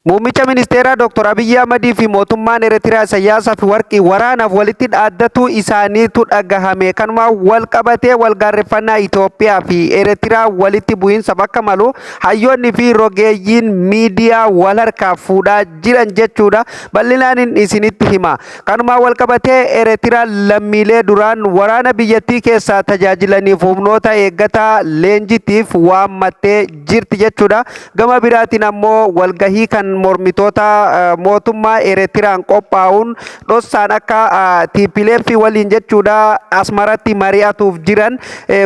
Muummicha ministeeraa Dr. Abiyyi Ahmadii fi mootummaan Eritiriyaa Isaayyaas Afwerqii waraanaaf walitti dhaaddatu isaaniitu dhagahame. Kanuma wal qabatee wal gaarreffannaa Itoophiyaa fi Eritiriyaa walitti bu'iinsa bakka malu hayyoonni fi rogeeyyiin miidiyaa wal harkaa fuudhaa jiran jechuudha. Bal'inaan isinitti hima. Kanuma wal qabatee Eritiriyaan lammiilee duraan waraana biyyattii keessaa tajaajilaniif humnoota eeggataa leenjitiif waammattee jirti jechuudha. Gama biraatiin ammoo walgahii kan mormitoota mootummaa Eritiriyaan qophaa'uun dhossaan akka TPLF waliin jechuudha Asmaratti mari'atuuf jiran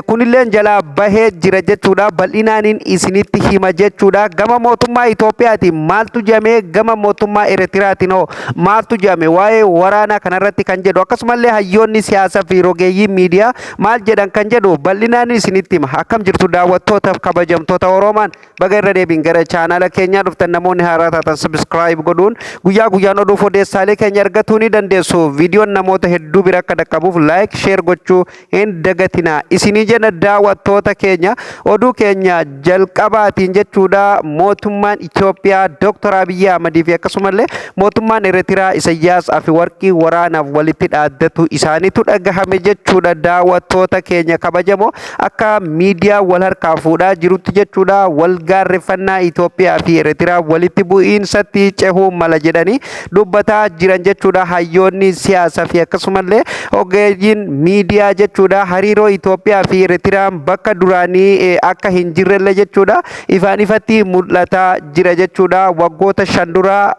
kunilleen jalaa bahee jira jechuudha. Bal'inaaniin isinitti hima jechuudha. Gama mootummaa Itoophiyaatiin maaltu jedhame, gama mootummaa Eritiriyaatiin hoo maaltu jedhame waa'ee waraanaa kanarratti kan jedhu, akkasumallee hayyoonni siyaasaa fi rogeeyyiin miidiyaa maal jedhan kan jedhu bal'inaan isinitti hima. Akkam jirtu, daawwattootaaf kabajamtoota Oromaan? Baga irra deebiin gara chaanaala keenyaa dhuftan. Namoonni haaraa taatan subscribe godhuun guyyaa guyyaan oduuf odeessaalee keenya argatuu ni dandeessu. Viidiyoon namoota hedduu bira akka dhaqqabuuf like, share gochuu hin dagatinaa isinii jenna. Daawwattoota keenya, oduu keenya jalqabaatiin jechuudha, mootummaan Itoophiyaa Dr. Abiyyi Ahmadii fi akkasumallee mootummaan Eritiriyaa Isayyaas Afiwarqii waraanaaf walitti dhaaddatu isaaniitu dhagahame jechuudha. Daawwattoota keenya kabajamoo, akka miidiyaa wal harkaa fuudhaa jirutti jechuudha, wal gaarreffannaa Itoophiyaa fi Eritiriyaa walitti bu'iinsatti cehuu mala jedhanii dubbataa jiran jechuudha. Hayyoonni siyaasaa fi akkasumallee ogeeyyiin miidiyaa jechuudha, hariiroo Itoophiyaa fi Eritiriyaan bakka duraanii akka hin jirrellee jechuudha ifaan ifatti mul'ataa jira jechuudha. Waggoota 5 dura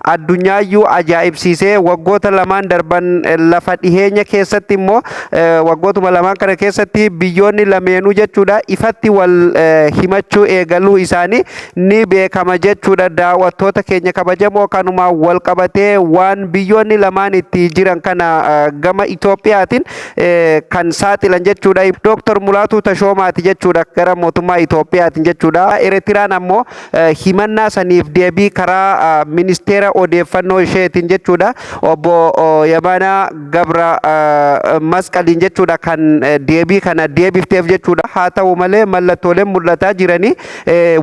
addunyaayyuu ajaa'ibsiisee, waggoota 2n darban lafa dhiheenya keessatti immoo waggootuma 2n kana keessatti biyyoonni lameenuu jechuudha ifatti wal himachuu eegaluu isaanii ni beekama jechuudha. Daawwattoota keenya kabajamoo, kanuma wal qabatee waan biyyoonni lamaan itti jiran kana gama Itoophiyaatiin kan saaxilan jechuudha Dooktar Mulaatuu Tashoomaati jechuudha, gara mootummaa Itoophiyaatiin jechuudha. Eritiraan ammoo himannaa saniif deebii karaa ministeera odeeffannoo isheetiin jechuudha, obbo Yamaanaa Gabra Masqaliin jechuudha, kan deebii kana deebifteef jechuudha. Haa ta'u malee, mallattooleen mul'ataa jiranii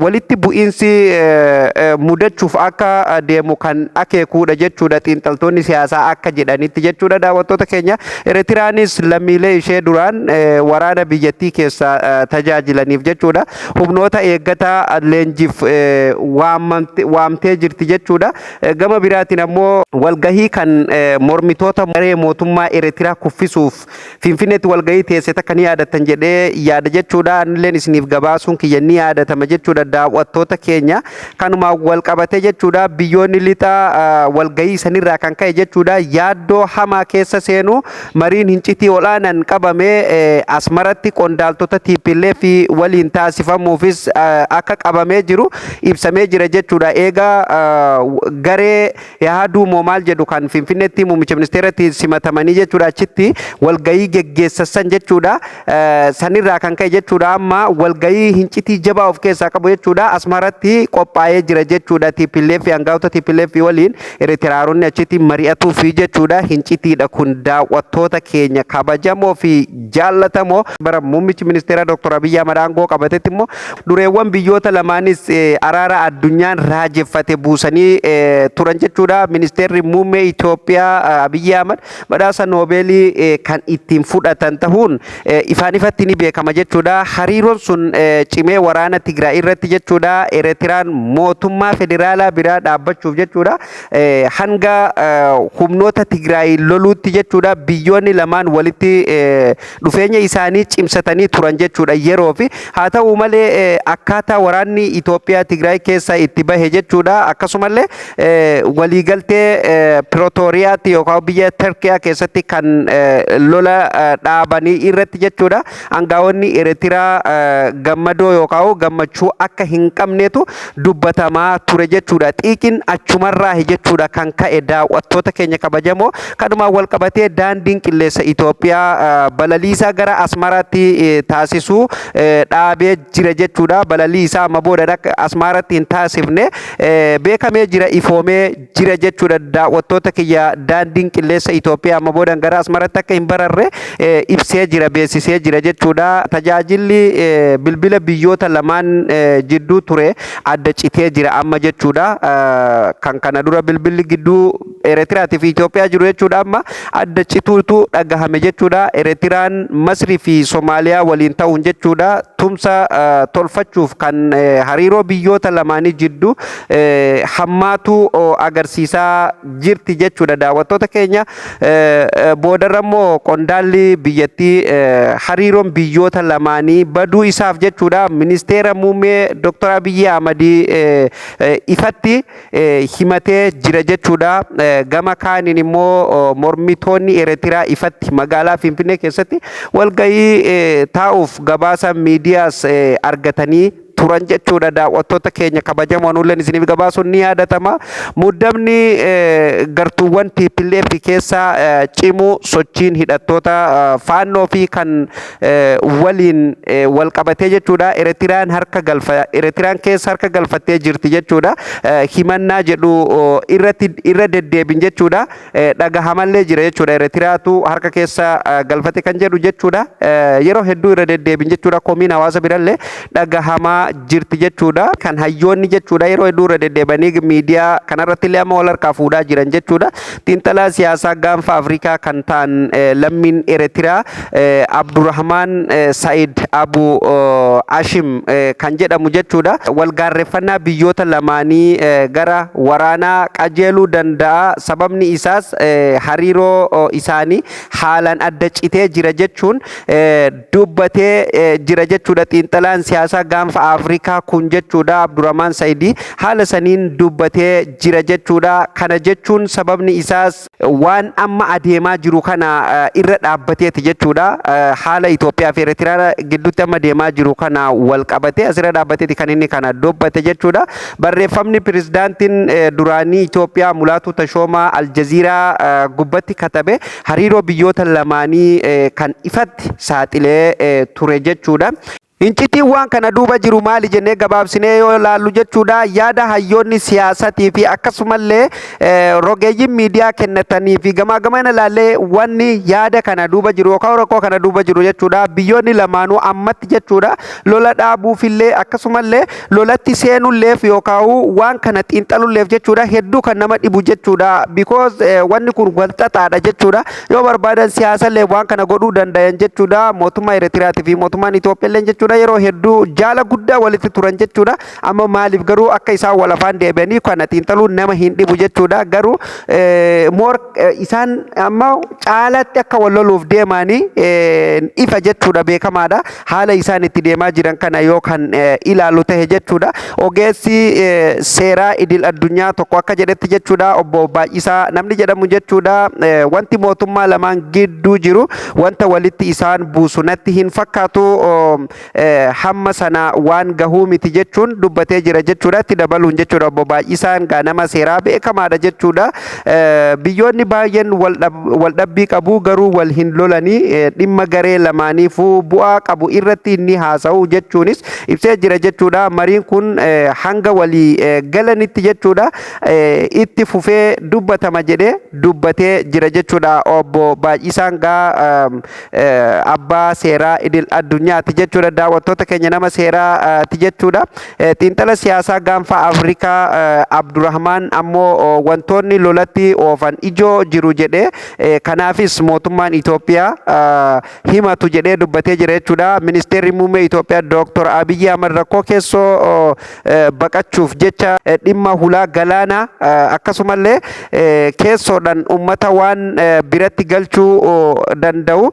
walitti bu'iinsi mudachuuf akka deemu kan akeekuudha jechuudha, xiinxaltoonni siyaasaa akka jedhanitti jechuudha. Daawwattoota keenya, Eritiraanis lammiilee ishee duraan waraana biyyattii keessa tajaajilaniif jechuudha humnoota eeggataa leenjiif waamtee jirti jechuudha. Gama biraatiin ammoo walgahii kan mormitoota garee mootummaa Eritiraa kuffisuuf Finfinneetti walgahii teesse takka ni yaadattan jedhee yaada jechuudha. Anilleen isiniif gabaasuun kiyya ni yaadatama jechuudha, daawwattoota keenya. Kanumaan wal qabatee jechuudha, biyyoonni lixaa walgahii sanirraa kan ka'e jechuudha yaaddoo hamaa keessa seenu. Mariin hincitii ol'aanan qabame Asmaratti qondaaltota TPLF waliin taasifamuufis akka qabamee jiru ibsamee jira jechuudha. Eegaa garee yaaduu moo maal jedhu kan Finfinneetti muummicha ministeeratti simatamanii jechuudha achitti walgahii geggeessan jechuudha. Sanirraa kan ka'e jechuudha, amma walgahii hincitii jabaa of keessaa qabu jechuudha Asmaratti qophaa'ee jira jechuudha. TPLF, hangafoota TPLF waliin Eritiraaronni achitti mari'atuufi jechuudha. Hincitiidha kun, daawwattoota keenya kabajamoo fi jaallatamoo. Bara muummichi ministeera Dr. Abiyyi Ahmad aangoo qabatetti immoo dureewwan biyyoota lamaanis araara addunyaan raajeffate buusanii turan jechuudha. Ministeerri muummee Itoophiyaa Abiyyi Ahmad badhaasa Noobeelii kan ittiin fudhatan ta'uun ifaan ifatti ni beekama jechuudha. Hariiroon sun cimee waraana Tigraay irratti jechuudha Eritiraan mootummaa federaalaa biraa dhaabbachuuf jechuudha hanga humnoota Tigraay loluutti jechuudha biyyoonni lamaan walitti dhufeenya isaanii cimsatanii turan jechuudha yeroo fi. Haa ta'u malee, akkaataa waraanni Itoophiyaa Tigraay keessa itti bahe jechuudha, akkasumallee waliigaltee Pirootooriyaatti yookaan biyya Turkiyaa keessatti kan lola dhaabanii irratti jechuudha, aangaa'onni Eritiraa gammadoo yookaan gammachuu akka hin qabneetu dubbatamaa ture jechuudha. Xiiqin achumarraa jechuudha kan ka'e. Daawwattoota keenya kabajamoo, kanumaan wal qabatee daandiin qilleensa Itoophiyaa balaliisaa gara Asmaraatti taasisuu dhaabee jira jechuudha. Balalii isaa amma booda akka Asmaraatti hin taasifne beekamee jira, ifoomee jira jechuudha. Daawwattoota kiyya, daandiin qilleensa Itoophiyaa amma booda gara Asmaraatti akka hin bararre ibsee jira, beeksisee jira jechuudha. Tajaajilli bilbila biyyoota lamaan jidduu ture adda citee jira amma. Amma jechuudha, kan kana dura bilbilli gidduu Eritiraatii fi Itoophiyaa jiru jechuudha, amma adda cituutu dhagahame jechuudha. Eritiraan Masrii fi Somaaliyaa waliin ta'uun jechuudha tumsa tolfachuuf kan hariiroo biyyoota lamaanii jidduu hammaatu agarsiisaa jirti jechuudha, daawwattoota keenya. Boodarra immoo qondaalli biyyattii hariiroon biyyoota lamaanii baduu isaaf jechuudha ministeera muummee Dr. Abiyyi Ahmadii ifatti himatee jira jechuudha. Gama kaaniin immoo mormitoonni Eritiraa ifatti magaalaa Finfinnee keessatti walgahii taa'uuf gabaasa miidiyaas argatanii turan jechuudha. Daawwattoota keenya kabajamoon, ulleen isiniif gabaasuun ni yaadatama. Muddamni gartuuwwan TPLF keessa cimuu, sochiin hidhattoota faannoo fi kan waliin wal qabatee jechuudha. Eritiraan harka galfa, Eritiraan keessa harka galfattee jirti jechuudha. Himannaa jedhu irratti irra deddeebin jechuudha. Dhagahamallee jira jechuudha. Eritiraatu harka keessa galfate kan jedhu jechuudha. Yeroo hedduu irra deddeebin jechuudha. Komiin hawaasa birallee dhagahamaa jirti jechuudha. Kan hayyoonni jechuudha yeroo hedduu irra deddeebanii miidiyaa kanarratti illee amma wal harkaa fuudhaa jiran jechuudha. Xiinxalaa siyaasaa gaanfa Afrikaa kan ta'an lammiin Eritiraa Abdurrahman Said Abu Ashim kan jedhamu jechuudha. Walgaarreeffannaa biyyoota lamaanii gara waraanaa qajeeluu danda'a. Sababni isaas hariiroo isaanii haalaan adda citee jira jechuun dubbatee jira jechuudha. Xiinxalaan siyaasaa gaanfa Afrikaa kun jechuudha, Abdurrahman Saidii, haala saniin dubbatee jira jechuudha. Kana jechuun sababni isaas waan amma adeemaa jiru kana irra dhaabbateeti jechuudha. Haala Itoophiyaa fi Eritiraa gidduutti amma deemaa jiru kana wal qabatee asirra dhaabbateeti kan inni kana dubbate jechuudha. Barreeffamni pirezidaantiin duraanii Itoophiyaa Mulaatu Tashoomaa Aljaziiraa gubbatti katabe hariiroo biyyoota lamaanii kan ifatti saaxilee ture jechuudha. Incitiin waan kana duuba jiru maali jennee gabaabsinee yoo laallu jechuudha, yaada hayyoonni siyaasatii fi akkasumallee rogeeyyiin miidiyaa kennatanii fi gamaa gamana laallee, wanni yaada kana duuba jiru yookaan rakkoo kana duuba jiru jechuudha, biyyoonni lamaanuu ammatti jechuudha lola dhaabuufillee akkasumallee lolatti seenulleef yookaan waan kana xiinxalulleef jechuudha hedduu kan nama dhibu jechuudha, because wanni kun wal xaxaadha jechuudha. Yoo barbaadan siyaasallee waan kana godhuu danda'an jechuudha. Mootummaa Eritiraatii fi mootummaan Itoophiyaallee jechuudha yeroo hedduu jaala guddaa walitti turan jechuudha. Amma maaliif garuu akka isaan wal afaan deebi'anii kana xiinxaluun nama hin dhibu jechuudha. Garuu more isaan amma caalatti akka wal loluuf deemanii ifa jechuudha, beekamaadha, haala isaan itti deemaa jiran kana yoo kan ilaalu tahe jechuudha. Ogeessi seeraa idil addunyaa tokko akka jedhetti jechuudha, obbo Baay'isaa namni jedhamu jechuudha, wanti mootummaa lamaan gidduu jiru wanta walitti isaan buusu natti hin fakkaatu, hamma sana waan gahuu miti jechuun dubbatee jira jechuudha. Itti dabaluun jechuudha, obbo Baay'isaan gaa nama seeraa beekamaadha jechuudha. Biyyoonni baay'een wal dhabbii qabu, garuu wal hin lolanii, dhimma garee lamaaniifuu bu'aa qabu irratti ni haasa'u jechuunis ibsee jira jechuudha. Mariin kun hanga walii galanitti jechuudha itti fufee dubbatama jedhee dubbatee jira jechuudha. Obbo Baay'isaan gaa abbaa seeraa idil addunyaati jechuudha. Daawwattoota keenya, nama seeraati jechuudha. Xiinxala siyaasaa gaanfa Afrikaa Abdurrahmaan ammoo wantoonni lolatti oofan ijoo jiru jedhee, kanaafis mootummaan Itoophiyaa himatu jedhee dubbatee jira jechuudha. Ministeerri muummee Itoophiyaa Dooktor Abiyyi Ahmad rakkoo keessoo baqachuuf jecha dhimma hulaa galaanaa akkasumallee keessoodhaan uummata waan biratti galchuu danda'u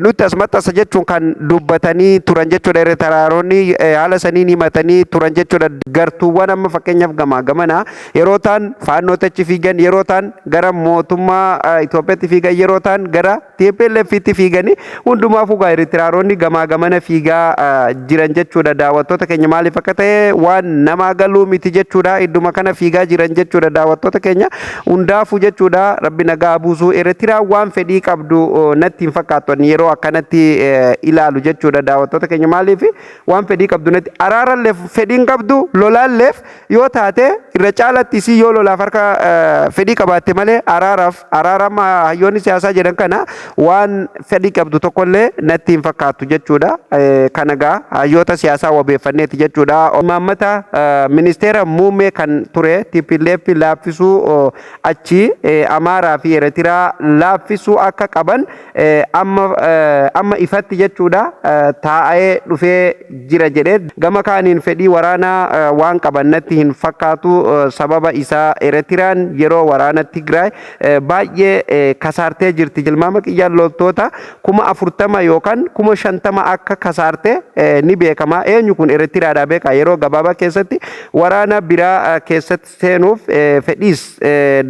nutti as maxxansa jechuun kan dubbatanii turan jechuudha. Eritiraaronni haala saniin himatanii turan jechuudha. Gartuuwwan amma fakkeenyaaf gamaa gamana yeroo ta'an faannootti achi fiigan, yeroo ta'an gara mootummaa Itoophiyaatti fiigan, yeroo ta'an gara TPLFitti fiiganii, hundumaafuu gaa Eritiraaronni gamaa gamana fiigaa jiran jechuudha. Daawwattoota keenya, maaliif akka ta'e waan namaa galuu miti jechuudha. Idduma kana fiigaa jiran jechuudha, daawwattoota keenya, hundaafuu jechuudha. Rabbi nagaa buusuu. Eritiraan waan fedhii qabdu natti hin fakkaattu yeroo akkanatti ilaalu jechuudha, daawwattoota keenya. keenya. Maaliif waan fedhii qabdu natti araaralleef fedhiin qabdu, lolaalleef yoo taate irra caalatti isii yoo lolaaf harka fedhii qabaatte malee araaraaf, araarama hayyoonni siyaasaa jedhan kana waan fedhii qabdu tokkollee natti hin fakkaattu jechuudha. Kana gaa hayyoota siyaasaa wabeeffanneeti jechuudha. Imaammata ministeera muummee kan ture TPLF laaffisuu, achi Amaaraa fi Eertiraa laaffisuu akka qaban amma ifatti jechuudha taa'ee dhufee jira jedhee. Gama kaaniin fedhii waraanaa waan qaban natti hin fakkaatu. Sababa isaa Eertiraan yeroo waraana Tigraay baay'ee kasaartee jirti. Tilmaama qiyyaan loltoota 40,000 yookaan 50,000 akka kasaarte ni beekama. Eenyu kun Eertiraadhaa beeka, yeroo gabaabaa keessatti waraana biraa keessatti seenuuf fedhiis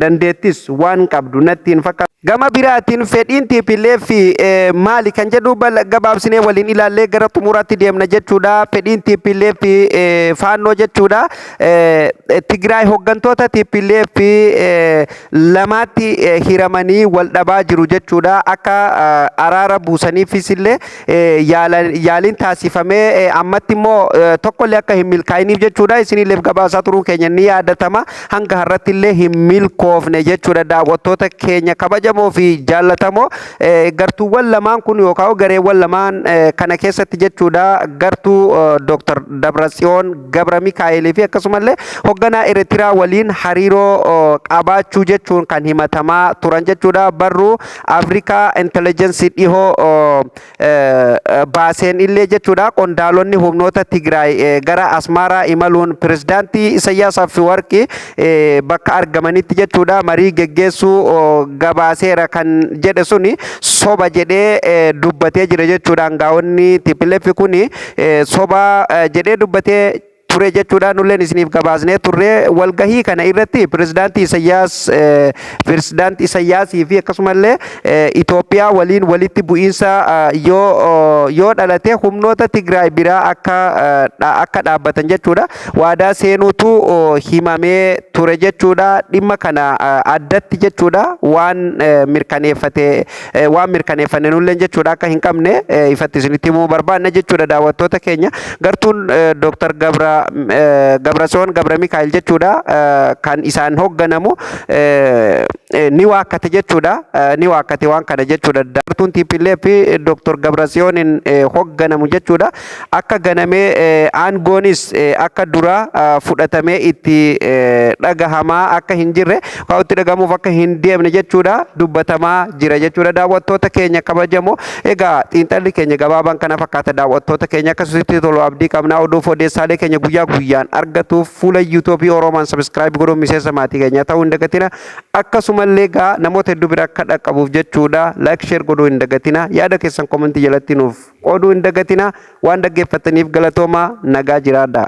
dandeettis waan qabdu natti hin fakkaatu. Gama biraatiin fedhiin TPLF maali kan jedhu gabaabsinee waliin ilaallee gara xumuraatti deemna jechuudha. Fedhiin TPLF faannoo jechuudha. Tigraay hooggantoota TPLF lamaatti hiramanii wal dhabaa jiru jechuudha. Akka araara buusaniifis illee yaaliin taasifamee ammatti immoo tokkollee akka hin milkaa'iniif jechuudha. Isinillee gabaasaa turuun keenya ni yaadatama. Hanga har'atti illee hin milkoofne jechuudha, daawwattoota keenya kabajamoo fi jaallatamoo. Gartuuwwan lamaan kun yookaan gareewwan lamaan kana keessatti jechuudha, gartuu Dr. Dabratsiyoon Gabra Mikaa'elii fi akkasumallee hoogganaa Eertiraa waliin hariiroo qabaachuu jechuun kan himatamaa turan jechuudha. Barruu Afrikaa Intelligence dhihoo baaseen illee jechuudha, qondaalonni humnoota Tigraay gara Asmaaraa imaluun pirezidaantii Isayyaas Afwerqi bakka argamanitti jechuudha marii geggeessuu gabaaseera kan jedhe suni soba jedhee dubbatee jira jechuudha. Aangaa'onni TPLF kuni soba jedhee dubbatee ture jechuudha. Nulleen isiniif gabaasnee turre. Walgahii kana irratti pirezidaantii Isayyaasii fi akkasumallee Itoophiyaa waliin walitti bu'iinsa yoo dhalate humnoota Tigraay biraa akka dhaabbatan jechuudha waadaa seenuutu himamee ture jechuudha. Dhimma kana addatti jechuudha waan mirkaneeffate, waan mirkaneeffanne nulleen jechuudha akka hin qabne ifatti isinitti himuu barbaanna jechuudha, daawwattoota keenya. Gartuun Dr. Gabra Gabrasoon Gabra Mikaa'el jechuudha kan isaan hoogganamu ni waakkate jechuudha, ni waakkate waan kana jechuudha. Gartuun TPLF fi Dr. Gabrasiyooniin hoogganamu jechuudha akka ganamee aangoonis akka dura fudhatamee itti dhagahamaa akka hin jirre, itti dhagahamuuf akka hin deemne jechuudha dubbatamaa jira jechuudha, daawwattoota keenya kabajamoo. Egaa xiinxalli keenya gabaabaan kana fakkaata, daawwattoota keenya. Akkasumas tolu abdii qabnaa. Oduuf odeessaalee keenya guyyaa guyyaan argatuuf fuula YouTubeii Oroomaan subscribe godhuun miseensa maatii keenya ta'uu hin dagatina. Akkasumallee gaa namoota hedduu bira akka dhaqqabuuf jechuudha like, share godhuu hin dagatina. Yaada keessan commentii jalatti nuuf qooduu hin dagatina. Waan dhaggeeffataniif galatoomaa, nagaa jiraadha.